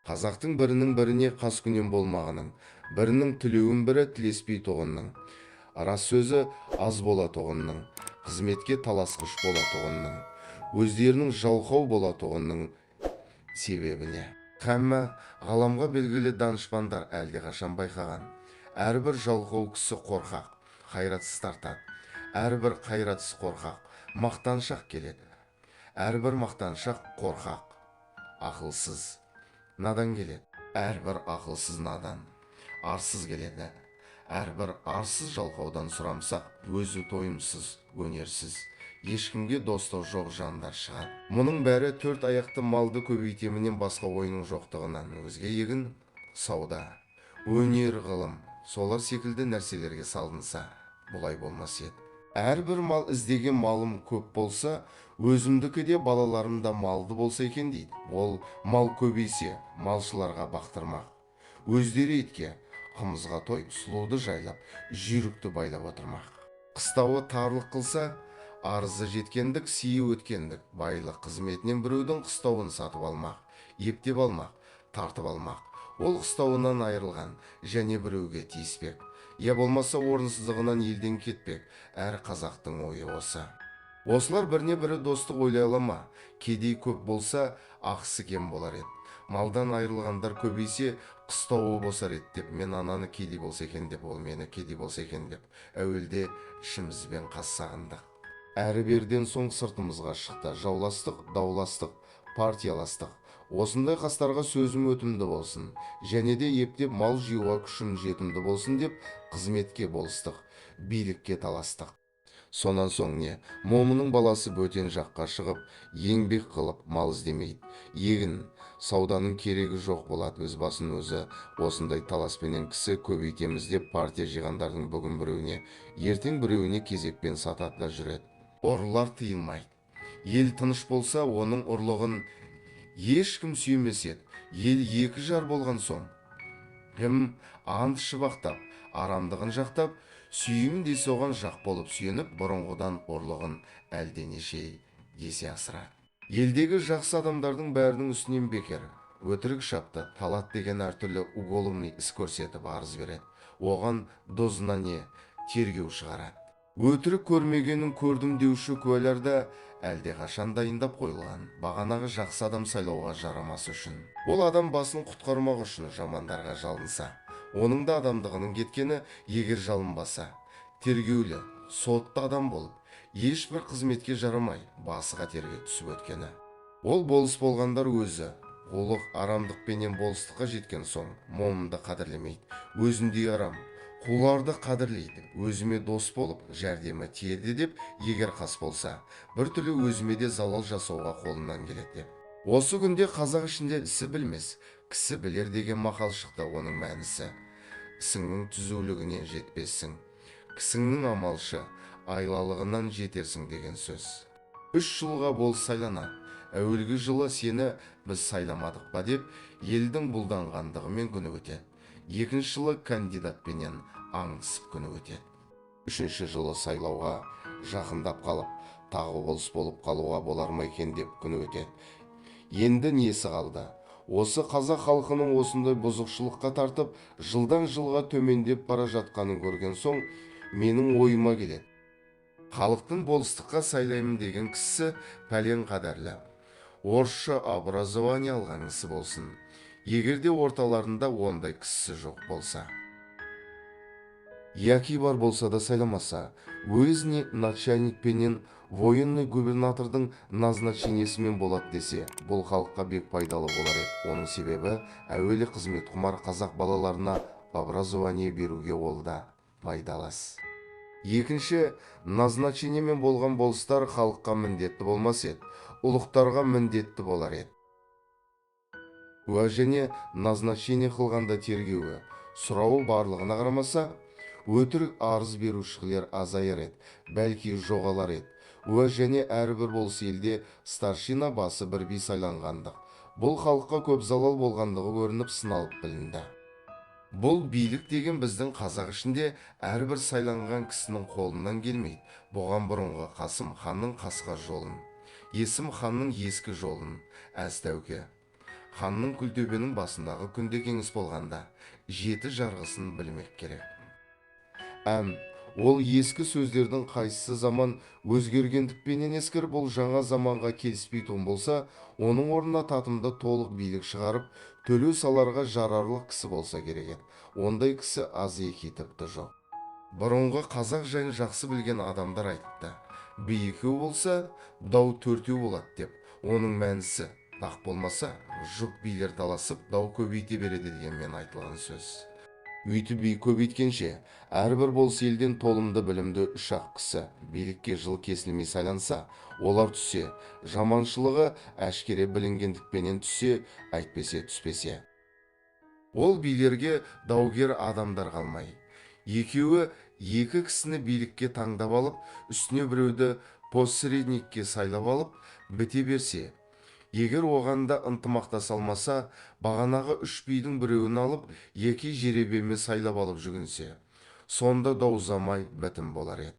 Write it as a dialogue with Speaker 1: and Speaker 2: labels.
Speaker 1: Қазақтың бірінің біріне қаскүнем болмағының, бірінің тілеуін бірі тілеспейтұғынның, рас сөзі аз болатұғынның, қызметке таласқыш болатұғынның, өздерінің жалқау болатұғынның себебіне. Хәммә ғаламға белгілі данышпандар әлдеқашан байқаған: әрбір жалқау кісі қорқақ, қайратсыз тартады. Әрбір қайратсыз қорқақ, мақтаншақ келеді. Әрбір мақтаншақ қорқақ, ақылсыз, надан келеді. Әрбір ақылсыз надан, арсыз келеді. Әрбір арсыз жалқаудан сұрамсақ, өзі тойымсыз, өнерсіз, ешкімге достығы жоқ жандар шығады. Мұның бәрі төрт аяқты малды көбейтемінен басқа ойының жоқтығынан, өзге егін, сауда, өнер, ғылым, солар секілді нәрселерге салынса, бұлай болмас еді. Әрбір мал іздеген малым көп болса, өзімдікі де, балаларым да малды болса екен дейді. Ол мал көбейсе, малшыларға бақтырмақ. Өздері етке, қымызға тойып, сұлуды жайлап, жүйрікті байлап отырмақ. Қыстауы тарлық қылса, арызы жеткендік, сыйы өткендік, байлық қызметінен біреудің қыстауын сатып алмақ, ептеп алмақ, тартып алмақ. Ол қыстауынан айырылған және біреуге тиіспек. Я болмаса орынсыздығынан елден кетпек. Әр қазақтың ойы осы. Осылар біріне бірі достық ойлай ала ма? Кедей көп болса, ақысы кем болар еді. Малдан айырылғандар көбейсе, қыстауы босар еді деп, мен ананы кедей болса екен деп, ол мені кедей болса екен деп, әуелде ішімізбен қас сағындық. Әрі беріден соң сыртымызға шықты, жауластық, дауластық, партияластық. Осындай қастарға сөзім өтімді болсын, және де ептеп мал жиюға күшім жетімді болсын деп қызметке болыстық, билікке таластық. Сонан соң не, момынның баласы бөтен жаққа шығып, еңбек қылып, мал іздемейді. Егін, сауданың керегі жоқ болады өз басын өзі осындай таласпенен кісі көбейтеміз деп партия жиғандардың бүгін біреуіне, ертең біреуіне кезекпен сатады да жүреді. Ұрылар тыйылмайды. Ел тыныш болса, оның ұрлығын ешкім сүймес еді. Ел екі жар болған соң, кім ант ішіп ақтап, арамдығын жақтап, сүйеймін десе, оған жақ болып сүйеніп, бұрынғыдан ұрлығын әлденеше есе асырады. Елдегі жақсы адамдардың бәрінің үстінен бекер, өтірік шапты, талат деген әртүрлі уголовный іс көрсетіп арыз береді. Оған дознание, тергеу шығарады. Өтірік көрмегенін көрдім деуші куәлар да әлдеқашан дайындап қойылған, бағанағы жақсы адам сайлауға жарамасы үшін. Ол адам басын құтқармақ үшін жамандарға жалынса, оның да адамдығының кеткені. Егер жалынбаса, тергеулі, сотты адам болып, ешбір қызметке жарамай, басы қатерге түсіп өткені. Ол болыс болғандар өзі қулық, арамдықпенен болыстыққа жеткен соң, момынды қадірлемейді, өзіндей арам, қуларды қадірлейді. Өзіме дос болып, жәрдемі тиеді деп, егер қас болса, біртүрлі өзіме де залал жасауға қолынан келеді деп. Осы күнде қазақ ішінде ісі білмес, кісі білер деген мақал шықты. Оның мәнісі: ісіңнің түзулігіне жетпессің, кісіңнің амалшы, айлалығынан жетерсің деген сөз. 3 жылға болыс сайланады. Әуелгі жылы сені біз сайламадық па деп, елдің бұлданғандығымен күні өтеді. Екінші жылы кандидатпенен аңдысып күні өтеді. Үшінші жылы сайлауға жақындап қалып, тағы болыс болып қалуға болар ма екен деп күні өтеді. Енді несі қалды? Осы қазақ халқының осындай бұзықшылыққа тартып, жылдан жылға төмендеп бара жатқанын көрген соң, менің ойыма келеді: халықтың болыстыққа сайлаймын деген кісісі пәлен қадәрлі орысша образование алған кісі болсын. Егер де орталарында ондай кісісі жоқ болса, яки бар болса да сайламаса, уездный начальникпенен военный губернатордың назначениесімен болады десе, бұл халыққа бек пайдалы болар еді. Оның себебі, әуелі қызметқұмар қазақ балаларына образование беруге ол да пайдалы. Екінші, назначениемен болған болыстар халыққа міндетті болмас еді, ұлықтарға міндетті болар еді. Уә және назначение қылғанда тергеуі, сұрауы барлығына қарамаса, өтірік арыз берушілер азаяр еді, бәлки жоғалар еді. Уә және әрбір болыс елде старшина басы бір би сайланғандық, бұл халыққа көп залал болғандығы көрініп, сыналып білінді. Бұл билік деген біздің қазақ ішінде әрбір сайланған кісінің қолынан келмейді. Бұған бұрынғы Қасым ханның қасқа жолын, Есім ханның ескі жолын, Әз Тәуке Ханның Күлтөбенің басындағы күнде кеңес болғанда жеті жарғысын білмек керек. Әм ол ескі сөздердің қайсысы заман өзгергендікпенен ескіріп, ол жаңа заманға келіспейтұғын болса, оның орнына татымды толық билік шығарып, төлеу саларға жарарлық кісі болса керек еді. Ондай кісі аз еки тіпті жоқ. Бұрынғы қазақ жайын жақсы білген адамдар айтыпты: би екеу болса, дау төртеу болады деп. Оның мәнісі дақ болмаса, жұп билер таласып, дау көбейте береді дегенмен айтылған сөз. Өйтіп би көбейткенше, әрбір болыс елден толымды, білімді үш-ақ кісі билікке жыл кесілмей сайланса, олар түссе, жаманшылығы әшкере білінгендікпенен түссе, әйтпесе түспесе, ол билерге даугер адамдар қалмай. Екеуі екі кісіні билікке таңдап алып, үстіне біреуді посредникке сайлап алып біте берсе, егер оған да ынтымақтаса алмаса, бағанағы үш бидің біреуін алып, яки жеребемен сайлап алып жүгінсе, сонда дау ұзамай бітім болар еді.